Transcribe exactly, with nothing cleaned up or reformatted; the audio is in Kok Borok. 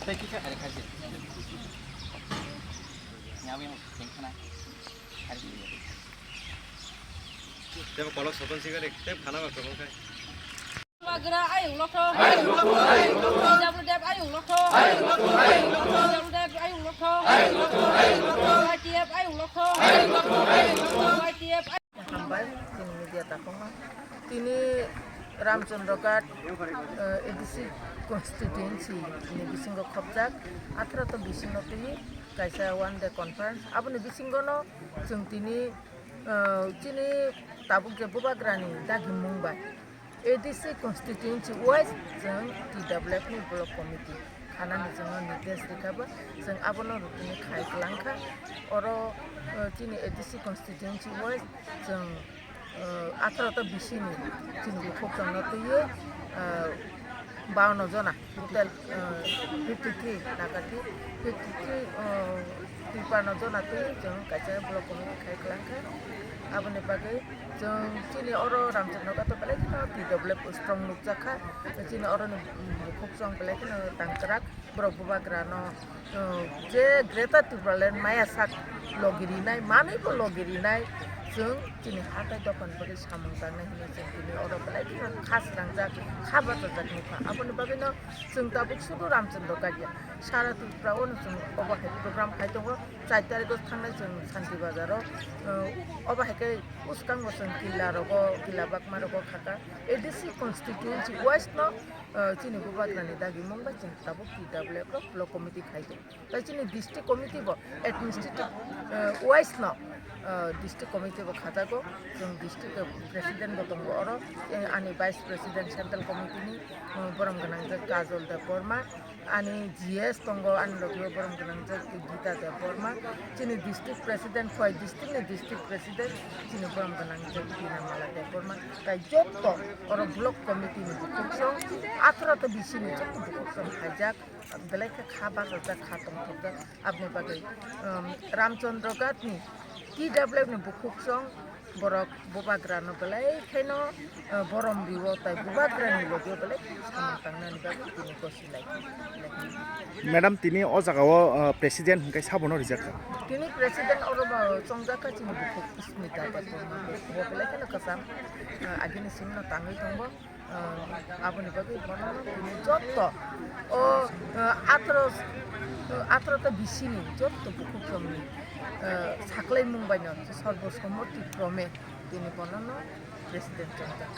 Tei kisa kare khaji. Yawi yang tengkhana. Tebo kolok sokon sigari, tei phana ba sokon khai. Bagra ayung lokho. Ayung lokho, ayung lokho. P W D F ayung lokho. Ayung lokho, ayung lokho. P W D F ayung lokho. Ayung lokho, ayung lokho. Y T F ayung lokho. Ayung lokho, ayung lokho. Y T F ay- Hambai, chini media takhokno. Tini Ramchandra Ghat, eh, A D C constituency ni bisingo khopjak, atharo to bising no twi kaisa one day conference. Aboni bisingo no chwng tini, eh, chini tabuk je bubagrani dagimung bai A D C constituency wise chwng T W F ni block committee khanani chwngno nirdesh rikha bo, chwng abono rutini khai kwlangkha. Oro, eh, chini A D C constituency wise chwng, eh, atharo ta bisini chini bukhuk chwngno twiwi, eh, bawanno jona, total, eh, fifty three nakathi, fifty three, eh, Tripura no jona twi chwng kaisa block committee khai kwlangkha. Aboni bagwi chwng chini oro Ramchandra Ghat o belai kheno T W F strong nukjakha. Chini oro ni bukhuk chwng belai kheno tangkrak. Borok bubagra no, uh, je Greater Tipraland maya sak logi rinai, manwi bo logi rinai. Chwng chini hatai dokan bagwi samung tangnai hinwi chwng tini oro belai kheno kha srangjak, kha bachajak nukha. Aboni bagwi no chwng tabuk sudu Ramchandra Ghat ya. Sara Tripura o no chwng obo hai program khai tongo. Char tarikh o thangnai chwng Santi Bazar o, uh, obo hai khe bwskango chwng killa rogo, killa bakma rogo khaka. A D C constituency wise no, uh, chini bubagrani dagimung bai chwng tabuk T W F rok block committee khai tongo. Tai chini district committee bo administrative, uh, wise no, uh, district committee bo khajago. Chwng district president bo tongo oro, eh, ani vice president central committee ni, uh, borom gwnang je Kajol Debbarma. Ani G S tongo, ani logi o borom gwnang jak Gita Debbarma, chini district president, Khowai district ni district president, chini borom gwnang jak Binamala Debbarma, tai jotto oro block committee ni bukhuk song, atharo ta bisi ni jotto bukhuk song khaijak, belai khe kha bachajak, kha tongthokjak, aboni bagwi, um, Ramchandra Ghat ni T W F ni bukhuk song, borok bubagrano belai khaino, eh, borom rio tai bubagrani logi belai samung tangnani bagwi tini gosi lai. Madam, tini o jaga o, eh, president hwnkhe sabono rijak kha? Tini president oro bo chongjak kha chini bukhuk Smita Debbarma, bo belai kheno kwcham, eh, agini simno tangwi tongo. Ah, aboni bagwi bono tini jotto o, ah, atharoh, ah, atharoh ta bisini jotto bukhuk songni, ah, saklaimung baino sorbo sommoti krome tini bonono president chongjak.